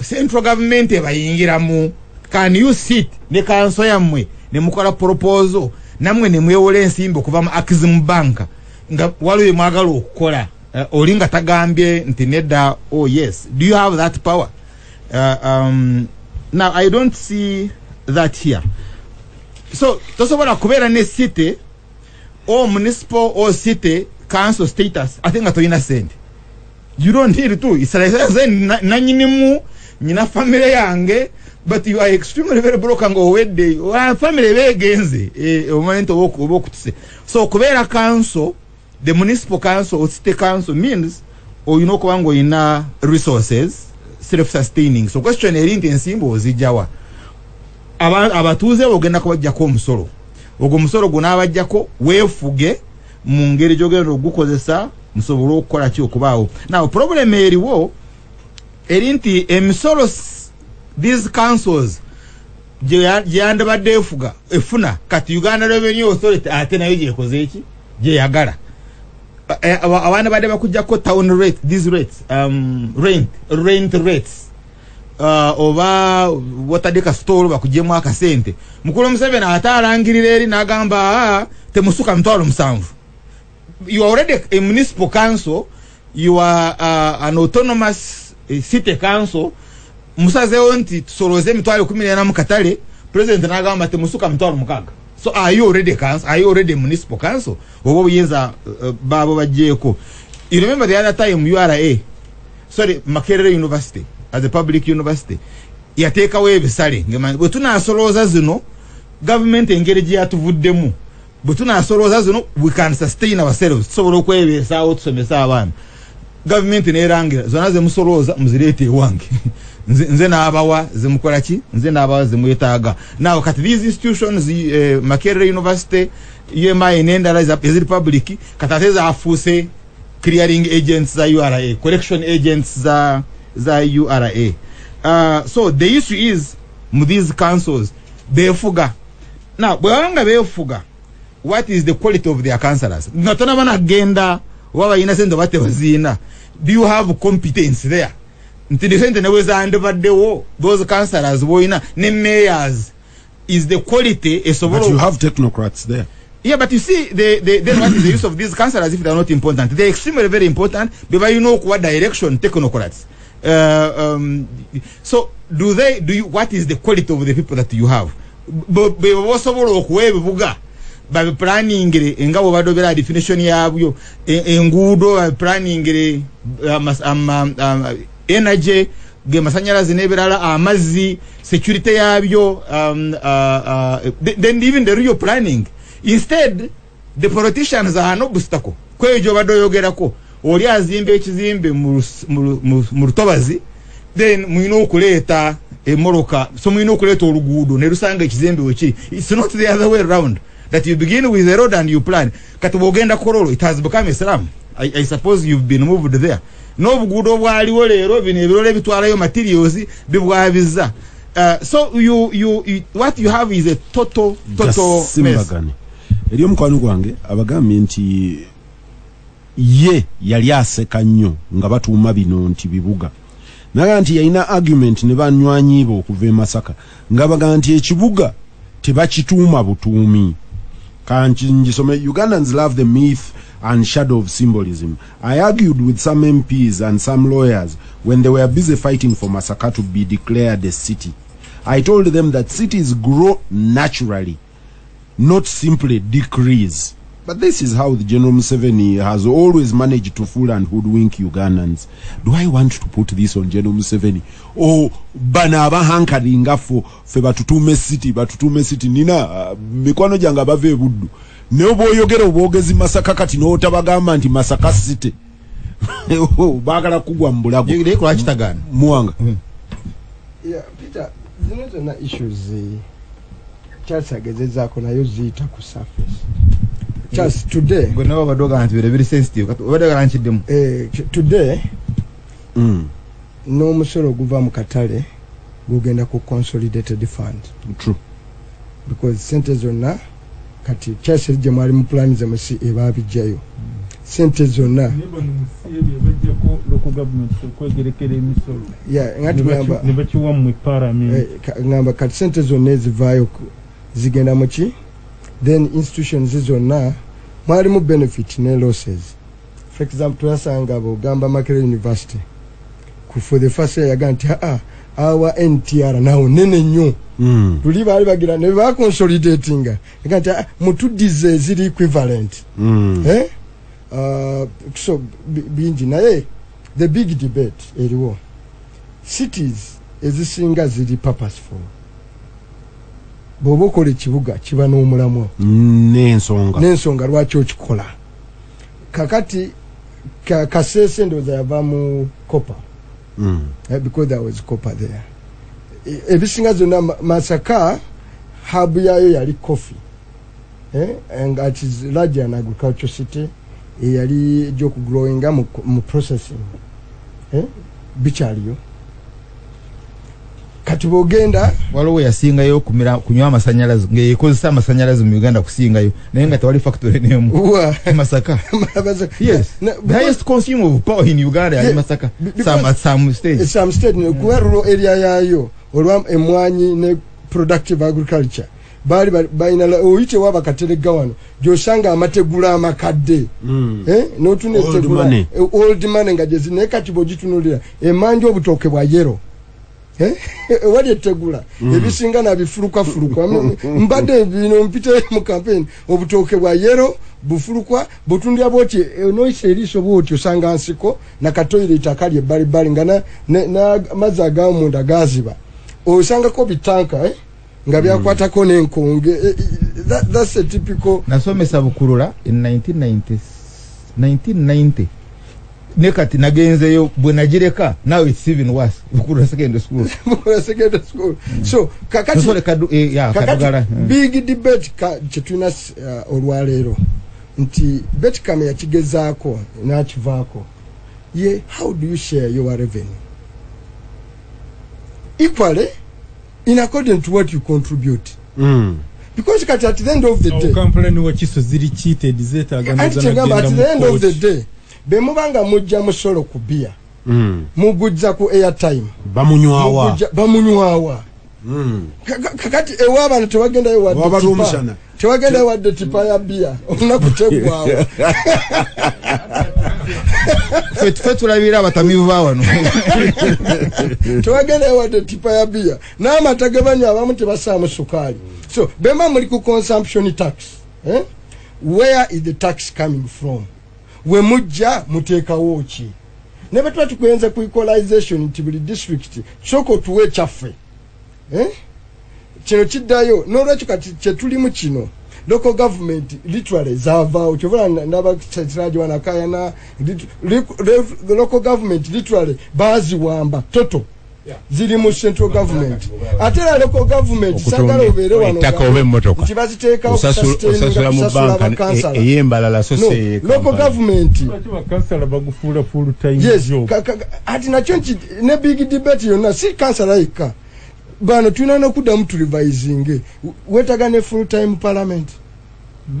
central government ebayingiramu, can you sit ne council yammwe ne mukola proposal nammwe ne mwewola ensimbi okuva mu Exim Bank nga waliwo mwagala okukola, oli nga tagambye nti nedda? Oh yes, do you have that power? Now I don't see that here. So tosobola kubeera ne city or municipal or city council status ate nga tolina sente. You don't need to. It's like nanyinimu nyina family yange, but you are extremely very broke nga owedde family begenze, omanyi nti oba okutuse. So okubeera council, the municipal council or city council, means olina okuba nga olina resources, self sustaining. So question eri nti ensimbi ozijjawa? Abatuuze ogenda kubajjako omusolo, ogwo omusolo gunaabajjako weefuge mu ngeri gyogenda ogukozesa musobole okukola ki, okubaawo. Now problem eriwo eri nti emisolo these councils gye yandibadde efuga efuna, kati Uganda Revenue Authority ate nayo gyekoze eki gyeyagala. Abaana badde bakujjako town rate, these rates, rent rates, oba watadde kasitolo bakugyemu akasente. Mukulu Museveni ate alangirira eri n'agamba, temusuka 70,000. You are already a municipal council, you are an autonomous city council, musazeewo nti tusoloze 140,000 mu katale, president n'agamba temusuka 60,000. So are you already council? Are you already a municipal council oba obuyinza baabo bajjeeko? You remember the other time URA, sorry, Makerere University as a public university yateekawo ebisale, bwe tunasolooza zino, gavumenti engeri gye yatuvuddemu, bwe tunasolooza zino, we can sustain ourselves, tusobola okwebeesaawo tusomese abaana. Gavumenti neerangira zonna zemusolooza muzireete ewange, nze n'abawa zemukola ki, nze n'abawa zemwetaaga. Now kati these institutions, Makerere University, UMI n'endala eziri public, kati ate zafuuse clearing agents za URA, collection agents za URA. So the issue is, mu these councils beefuga. Now bwe baba nga beefuga, what is the quality of their councillors? Nga tonaba nagenda oba balina sente oba tebaziina, do you have competence there nti ne sente ne bwe zandibaddewo, those councillors boyina ne mayors, is the quality esobola? But you have technocrats there. Yeah, but you see, then what is the use of these councillors if they are not important? They are extremely very important. Be balina okuwa direction, technocrats. So do they, do you, what is the quality of the people that you have? Be bosobola okuwa ebibuga babiplaningire nga bwobadde obeera definition yabyo, enguudo babiplaningire, energy ge masanyalaze n'ebirala, amazzi, security yabyo, then even the real planning. Instead the politicians are an obstacle kweyo gyobadde oyogerako. Oli azimba ekizimbe mu lutobazi, then mulina okuleeta emmotoka, so mulina okuleeta oluguudo ne lusanga ekizimbe wekiri. It's not the other way round, that you begin with the road and you plan. Kati bwogenda Kololo, it has become a slum. I suppose you've been moved there. N'obuguudo obwaliwo leero, bino ebirolo ebitwalayo materials bibwabiza. So you what you have is a total mess. Gasimbagane eri omukwano gwange abagambye nti ye yali aseka nnyo nga batuuma bino nti bibuga, naga nti yalina argument ne banywanyi be okuva e Masaka nga bagamba nti ekibuga tebakituuma butuumi. Kanjisome. "Ugandans love the myth and shadow of symbolism. I argued with some MPs and some lawyers when they were busy fighting for Masaka to be declared a city. I told them that cities grow naturally, not simply decrease. But this is how the General Museveni has always managed to fool and hoodwink Ugandans." Do I want to put this on General Museveni? Or bano abahankalinga fo fe batutuume city, batutuume city? Nina mikwano gyange abava e Buddu, naye bw'oyogera obwogezi Masaka kati n'otabagamba nti Masaka city, baagala kugwa mu bulago. Naye lwaki tagaana? Muwanga. Yeah, Peter, zino zonna issues Charles agezezaako nayo ziyita ku surface. Charles, today Gwe nawe obadde ogamba nti biro biri sensitive, kati obadde ogala nkiddemu. Today n'omusolo oguva mu katale gugenda ku consolidated fund. True. Because sente zonna kati Charles eri gye mwali mu plani mu CA baabijjayo sente zonna. Naye bano mu CA bajjako local government okwegerekera emisolo. Yeah, nga tugamba ne bakiwa mmwe parliament. Ngamba kati sente zonna ezivaayo zigenda mu ki? Then institutions zonna mwalimu benefit ne losses. For example, twasanga bwogamba Makerere University for the first year yaga nti aa awa NTR nawo nene nnyo. Luli baali bagira ne baconsolidatinga yaga nti, "Ah, mutuddize eziri equivalent." Eh? So bingi, naye the big debate eriwo, cities ezisinga ziri purposeful. Bw'oba okola ekibuga kiba n'omulamwa n'ensonga. N'ensonga lwaki okikola. Kakati Kasese ndowooza yava mu copper, because there was copper there. Ebisinga zonna Masaka hub yayo yali coffee, eh? And it is large an agricultural city eyali egyokugrowinga mu processing, eh? Bikyaliyo kati bwogenda. Waliwo yasingayo okumira kunywa amasanyalaze ngaekozesa amasanyalaze mu Uganda kusingayo, naye nga tewali factory n'emu. Wa? Masaka. Yes. The highest consumer of power in Uganda yali Yeah, Masaka. Because- Some, at some stage. Some state kuba rural area yayo olwa emwanyi ne productive agriculture baali balina oyite waba Kateregga wano gyosanga amategula amakadde. Eh, n'otuna Old etegula money. Old money nga gyezi, naye kati bw'ogitunulira emanja obutooke bwa yellow. Eh, ewali etegula ebisinga nabifulukafulukwa. Mbadde bino mpite mu campaign, obutooke bwa yellow bufulukwa butundya bwoti, noyisa eriiso bwoti osanga nsiko nakatoilet akali ebbalibbali nga n'amazzi agamunda gaziba, osangako bitanka, eh, nga byakwatako n'enkonge. That's a typical Nasomesa Bukulula in 1990, 1990. Ne kati nagenzeyo bwe nagireka, now it's even worse. Bukura Secondary School. Bukura Secondary School. So kakati Sorry, yeah, kakati Kadugala. Big debate kyetulina olwaleero nti Betikam yakigezaako n'akivaako ye, how do you share your revenue equally in according to what you contribute? Because kati at the end of the day, Kampala ne Wakiso ziri cheated, zeetaaga anti kyegamba, at the end of the day, be mubanga mujja musolo ku bia, mugujja ku airtime, bamunywawa. Bamunywawa. Kakati ew'abantu tewagendayo wadde Waba tipa. lw'omushana. Tewagendayo wadde tipa ya bia, olunaku teggwawo. Ffe tulabira abatamiivu ba wano. Tewagendayo wadde tipa ya bia, n'amata ge banywa abamu tebasaamu sukaali. So bema muli ku consumption tax, eh? Where is the tax coming from? We mujja muteekawo ki? Ne bwe tuba tugenze ku equalization nti buli district sooka otuwe ekyaffe, eh? Kino kiddayo. N'olwekyo kati kyetulimu kino, local government literally zaavaawo. Kyova ndaba Siraje wanakayana, local government literally baziwamba toto, ziri mu central government. Ate era local government sagala obeere wano ettaka oba emmotoka nti baziteekawo osasula mu kusasula banka bakansala. Ey'embalala, so No, si local government. Lwaki bakansala bagufuula full time Yes. job? Ati nakyo nti ne big debate yonna si kansala yekka. Bano tulina n'okuddamu turevisinge, weetaga ne full time parliament.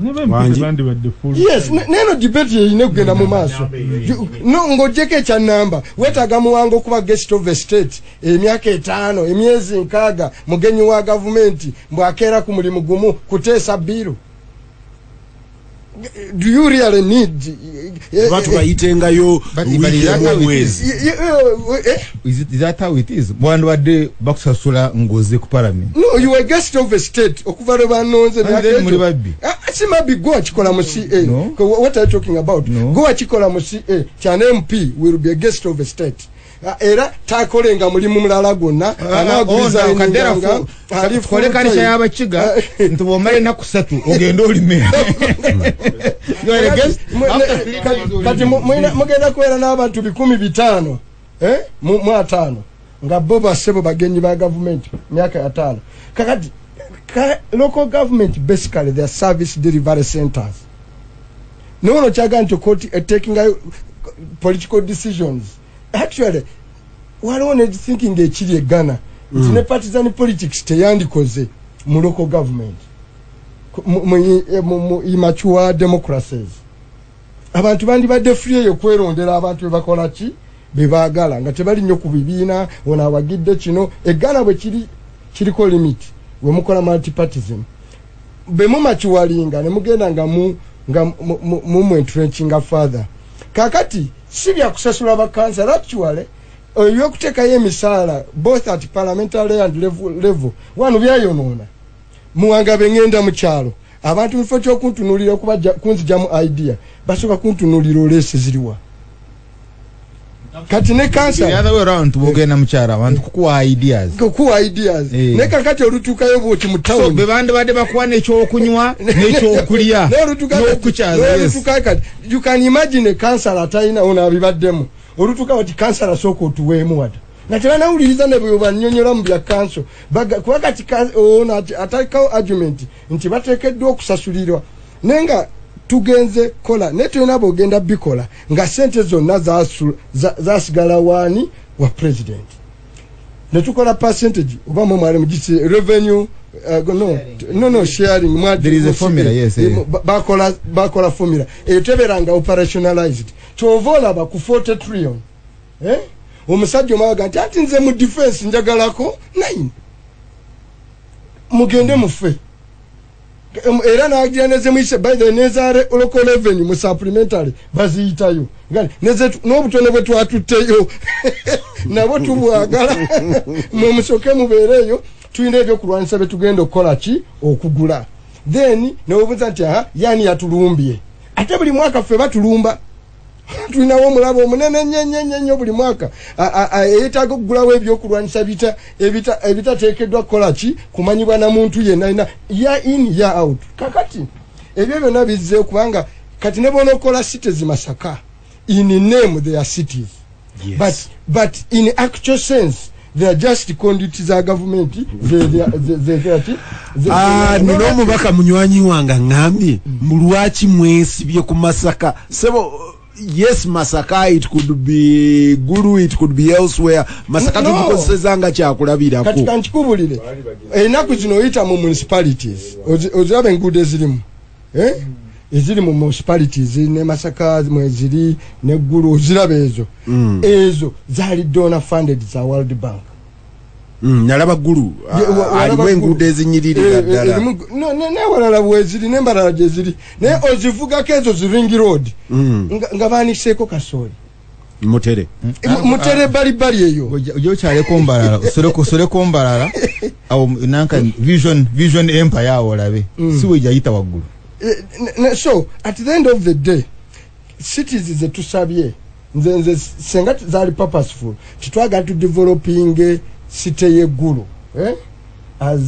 Ne ba MP Wangi. bandibadde full Yes. time. Neno debate yeyina okugenda mu maaso. No, ng'oggyeko ekya namba, weetaaga Muwanga okuba guest of the state emyaka 5, emyezi 60, mugenyi wa gavumenti mbwakeera ku mulimu gumu kuteesa bill. Do you really need Oba tubayitengayo But wiiki is that emu how it omwezi. is? Is that how it is? Bwandibadde bakusasula ng'ozze ku parliament? No, you were guest of a state okuva lwe banonze. And then muli babbi. Ah, si mabbi. Gwe wakikola mu CA. No. What are you talking about? No. Gwe wakikola mu CA kyan MP will be a guest of a state. Ah, era takolenga mulimu mulala gwonna. Anagurizayininganga tukole kanisa y'abakiga nti bw'omala ennaku 3 ogende olime. You are a guest, after 3 days Kati olime. mugenda kubeera n'abantu 500,000, eh? Mu 50 nga bo bassebo bagenyi ba gavumenti myaka 5. Kakati local government basically their service delivery centers. Nono kyaga nti court taking political decisions. Actually waliwo ne thinking ekiri e Ghana nti ne partisan politics teyandikoze mu local government. Mu immature democracies abantu bandibadde free eyo kwerondera abantu bebakola ki bebaagala, nga tebali nnyo ku bibiina, ono awagidde kino. E Ghana bwe kiri, kiriko limit. We mukola multipartism, bwe mumaturinga ne mugenda nga mu nga mumwentrenchinga further. Kakati si byakusasula bakansala. Actually ebyokuteekayo emisaala both at parliamentary and level wano byayonoona. Muwanga, bwe ŋŋenda mu kyalo, abantu mu kifo ky'okuntunuulira kunzijamu idea, basooka kuntunuulira oleese ziriwa. Kati ne The kansala other way around, bw'ogenda mu kyalo abantu kukuwa ideas. Kukuwa ideas. Eh. Ne kakati olutuukayo bwoti mu So town, be bandibadde bakuwa n'ekyokunywa n'ekyokulya n'okukyaza, yes. N'olutuukayo kati, you can imagine kansala atalina, ono abibaddemu, olutuuka bati kansala sooka otuweemu wata, nga tebanawuliriza ne bwe bannyonnyola mu bya kanso. Kuba kati ono ateekawo argument nti bateekeddwa okusasulirwa, naye nga tugenze kola naye tulina bwogenda bikola nga sente zonna zasigala waani wa president. Netukola percentage oba mwe mwali mugisi revenue, no, sharing. There is a formula, yes, eh. Bakola formula eyo teberanga operationalized. Kyova olaba ku 40 trillion, eh? Omusajja omwaga nti ati nze mu defense njagalako 9, mugende mufe. Era nagira nezemuyise, by the way, neza local revenue mu supplementary baziyitayo. N'obutono bwe twatutteyo nabwo tubwagala, mwe musoke mubeereeyo, tulina ebyokulwanyisa bye tugenda okukola ki okugula. Then newebuuza nti aha, yani yatulumbye? Ate buli mwaka ffe batulumba. Tulinawo omulabo omunene nnyo nnyo nnyo nnyo buli mwaka yeetaaga okugulawo ebyokulwanyisa ebitateekeddwa kukola ki kumanyibwa na muntu yenna yenna, year in year out. Kakati ebyo byonna bizzeewo kubanga kati ne bw'onookola cities, Masaka In name they are cities. Yes. But in actual sense they are just conduits za government. Nina omubaka munywanyi wange aŋŋambye mu lwaki mwesibye ku Masaka. Sebo, yes, Masaka, it could be Gulu, it could be elsewhere. Masaka No. tugikozeseza nga kyakulabirako. Kati kankikubulire, ennaku zino oyita mu municipalities, oziraba enguudo ezirimu, eh? Eziri mu municipalities ne Masaka mweziri ne Gulu, oziraba ezo. Ezo zaali donor funded za World Bank. Nalaba Gulu, Walaba alimu Gulu. enguudo ezinyiririra ddala. No, newalala bweziri nembalala gyeziri, naye ozivugako ezo zi ring road nga baaniseeko kasooli. Mutere. Mutere balibali eyo. Ojja okyaleko Mbarara, osoleko Mbarara awo nanka Vision Empire awo olabe si wejayita waggulu. So at the end of the day, cities zetusabye nze senga zaali purposeful, titwagala tu developing city y'eggulu, eh? As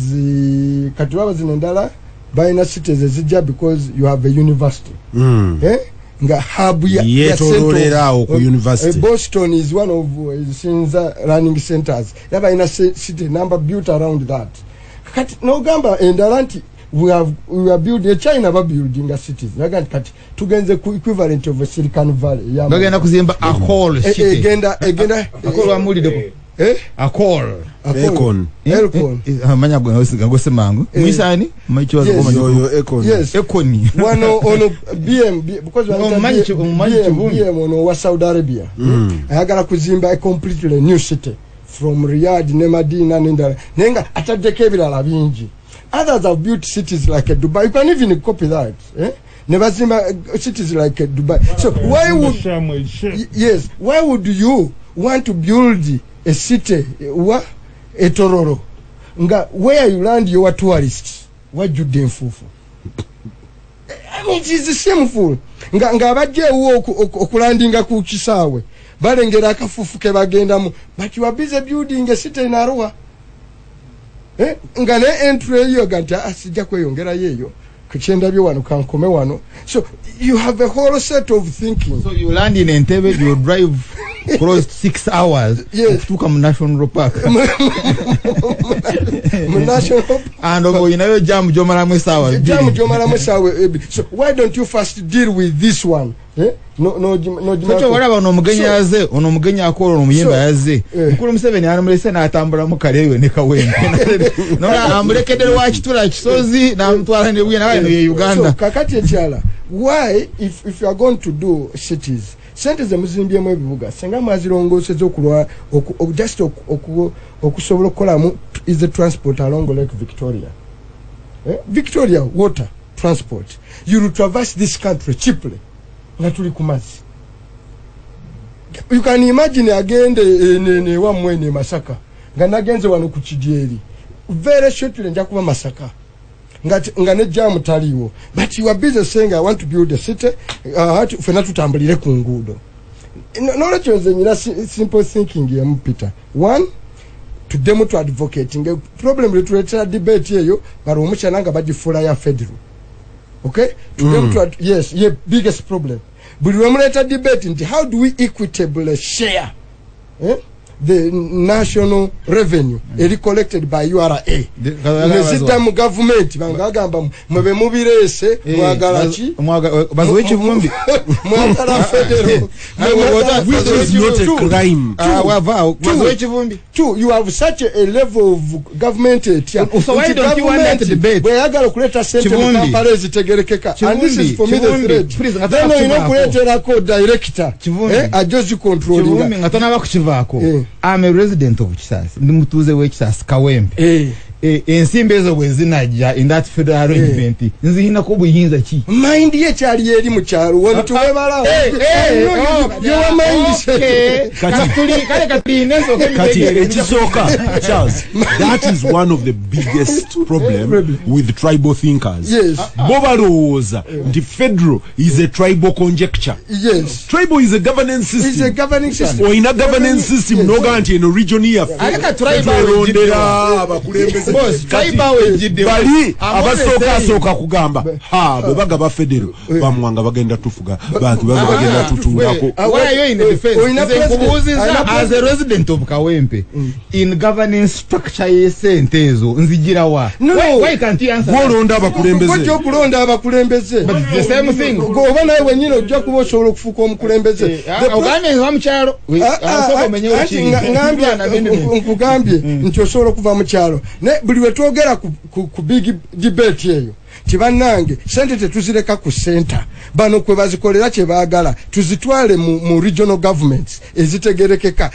kati baba zino endala balina cities ezijja because you have a university. Eh? Nga hub ya Yeetooloolera center awo ku university. Boston is one of Sinza learning centers. Era balina city number built around that. Kati n'ogamba endala nti we are building, China ba building cities. Naga nti kati tugenze ku equivalent of a Silicon Valley. Ya Bagenda kuzimba a whole city. Egenda Akol wamulideko. Eh? Akol. Akon. Elkon. Amanya gwe semangu. Mwisani? Mwichiwazo Yes. kwa manyo. Yoyo Akon. Yes. Ekoni. Wano ono BM, because No, wano manyi Kivumbi. BM ono wa Saudi Arabia. Ayagala kuzimba a completely new city from Riyadh ne Madina n'endala. Naye nga ataddeko ebirala bingi. Others have built cities like Dubai. You can even copy that. Eh? Ne bazimba cities like Dubai. So why would yes, why would you want to build a city wa etororo nga where you land your tourists wajjudde enfuufu? I mean, it is shameful. Nga abajja ewuwo okulandinga ku kisaawe balengera akafuufu ke bagendamu, but you are busy building a city in Arua. Eh? Nga ne entry eyo ga nti sijja kweyongerayo eyo kukyendabye wano kankome wano. So you have a whole set of thinking. So you land in Entebbe, you drive close to 6 hours Yes. okutuuka mu National Park. Mu National Park. And oba olinayo jam gy'omalamu essaawa bbiri. Jam gy'omalamu essaawa ebiri. So why don't you first deal with this one? Eh? No, So kyo olaba ono omugenyi yazze, ono omugenyi akola, ono omuyimba yazze. Mukulu Museveni anamulese n'atambulamu Kaleeyo ne Kawempe. Nola amulekedde lwa Kitula Kisozi n'amutwala ne Buyende, naye ye Uganda. So kakati ekyala, why if you are going to do cities, sente ze muzimbyemu ebibuga senga mwazirongooseza okulwa just okusobola okukolamu is the transport along Lake Victoria. Victoria water transport. You will traverse this country cheaply. Nga tuli ku mazzi. You can imagine agende ne wammwe ne Masaka nga nagenze wano ku Kidyeri, very shortly nja kuba Masaka nga ne jam taliwo, but you are busy saying I want to build a city, ffenna tutambulire ku nguudo. Nolwekyo nze nyina simple thinking ya Peter. One, tuddemu tu advocating problem letuleetera debate eyo bali omukyala nga bagifuula ya federal. Okay? Tuddemu tu yes, ye biggest problem. Buli lwe muleeta debate nti how do we equitably share the national revenue eri collected by URA ne zidda mu government, banga bagamba mwe be mubireese, mwagala ki? Baziwe Kivumbi. Mwagala federal. Which is not a crime. Baziwe Kivumbi. Two, you have such a level of government etya. So why don't you want that debate? Bweyagala okuleeta sente mu Kivumbi. Kampala ezitegerekeka. And this is for me the Kivumbi, threat. please, nga Then olina tonakukivaako. okuleeterako director, Kivumbi. ajja ozicontrollinga. Kivumbi nga tonaba kukivaako. I'm a resident of Kisaasi. Ndi mutuuze w'e Kisaasi Kawempe. Ensimbi ezo bwe zinajja in that federal arrangement, nzirinako obuyinza ki? Mind ye kyali eri mu kyalo wano tuwebala. Your mind set. Kale katulinde nsooke Kati mbitegeere. ekisooka, Charles, that is one of the biggest problem with tribal thinkers. Yes. Bo balowooza nti federal is a tribal conjecture. Yes. Tribal is a governance system. It's a governing system. Olina governance system Yes. n'ogamba nti eno region yaffe Ate ka tribal twerondera abakulembeze Boss, tribal ejjidde. Bali I'm abasooka always saying- asooka kugamba ha bwe bagaba federo bamuwanga bagenda tufuga bantu babe bagenda Ah, tutuulako. wait, why are you in the defense? Olina Nze president- nkubuuzizza alina as a resident of Kawempe, in governance structure y'essente ezo nzigirawa? No. Why can't you answer that? Gwolonda abakulembeze. Ojja okulonda abakulembeze. But it's the same thing. Gwe oba nawe wenyini ojja kuba osobola okufuuka omukulembeze. The Ogambye nva mu kyalo. Ah, ah, Osooka omenyewo anti kiri. Nkugambye nti osobola okuva mu kyalo, naye buli lwe twogera ku big debate eyo ti bannange sente tetuzireka ku center, bano kwe bazikolera kye baagala, tuzitwale mu regional governments ezitegerekeka.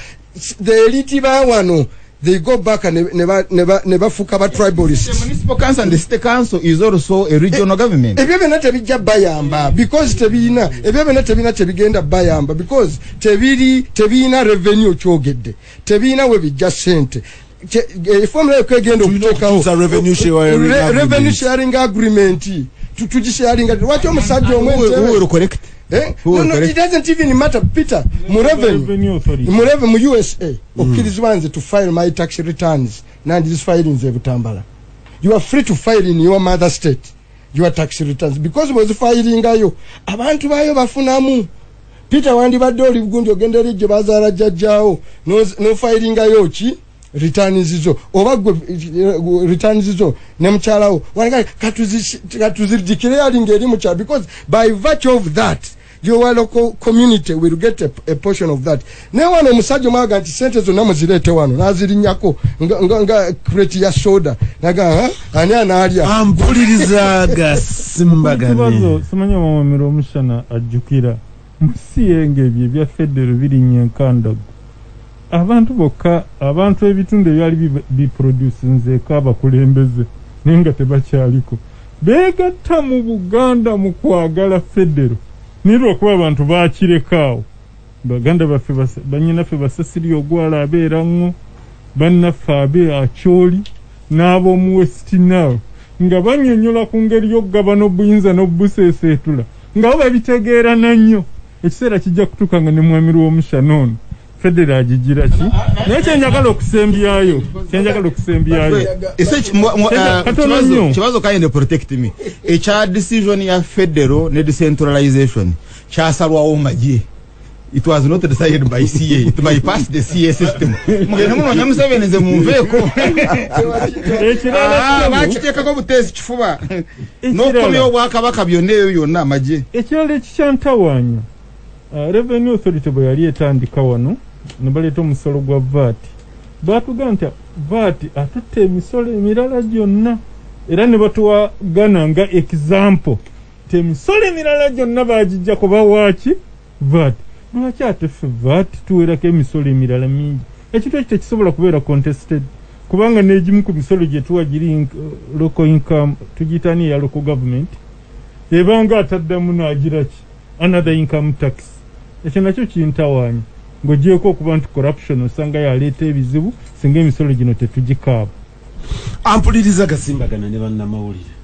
The elite ba wano, they go back ne bafuuka ba The tribalists. municipal council and the city council is also a regional government. Ebyo byonna tebijja bayamba because tebiyina, ebyo byonna tebirina kyebigenda bayamba because tebiri, tebiyina revenue. Kyogedde, tebiyina we bijja sente. Formula ekwegenda Tulina okuteekawo okutuusa revenue sharing agreement. Revenue sharing agreement. Tugisharinga lwaki omusajja omu Who entebe will correct? Eh? Who No, will no, correct? it doesn't even matter, Peter. Mu revenue, Revenue Authority. mu revenue mu USA, okkirizibwa nze to file my tax returns nandizifilings e Butambala. You are free to file in your mother state your tax returns because bwezifilingayo abantu baayo bafunamu. Peter, wandibadde oli gundi ogenda eri gye bazaala jjajjaawo nofilingayo ki returns zo, oba gwe returns zo ne mukyalawo katuzideclaring eri mukyalo because by virtue of that your local community will get a portion of that. Naye wano omusajja omwaga nti sente zonna muzireete wano, nazirinnyako nga crate ya soda, naga "Ha? Ani anaalya?" Ampuliriza gasimbagane. Kibazo simanyi omwamiro omushana ajjukira musiye ng'ebyo ebya federo birinnya enkandago, abantu bokka, abantu ebitundu ebyali biproducinzeeko abakulembeze naye nga tebakyaliko beegatta mu Buganda mu kwagala federo, naye lwakuba abantu bakirekaawo. Baganda baffe bannyinaffe basasiri ogwala abeera ŋŋo, bannaffe abe Akyoli n'ab'omu West Nile nga bannyonnyola ku ngeri y'okugabana obuyinza n'obuseeseetula nga bo babitegeerana nnyo. Ekiseera kijja kutuuka nga ne mwami w'omushana ono federo agigira ki, naye kyenjagala okusembyayo Ese Katono Kibazo- nnyo. Kibazo kind of protect me. Ekya decision ya federal ne decentralization kyasalwawo magye. It was not decided by CA. It bypassed the CA system. Mugende munoonya Museveni, nze munveeko. Ekirala Ah, ssebo, bakiteekako buteesi kifuba ekirala n'okukomya obwakabaka byonna ebyo byonna amagye. Ekirala ekikyantawaanya, Revenue Authority bwe yali etandika wano ne baleeta omusolo gwa VAT, baatugamba nti VAT atutte emisolo emirala gyonna, era ne batuwagana nga example nti emisolo emirala gyonna bagijjako bawaaki VAT. Lwaki ate ffe VAT tuwerako emisolo emirala mingi? Ekintu ekyo tekisobola kubeera contested kubanga n'egimu ku misolo gye tuwa giri local income, tugiyita ni eya local government, ebanga ataddamu n'agira ki another income tax. Ekyo nakyo kintawaanya ng'ogyeko okuba nti corruption osanga yaleeta ebizibu singa emisolo gino tetugikaaba. Ampuliriza gasimbagana ne bannamawulire.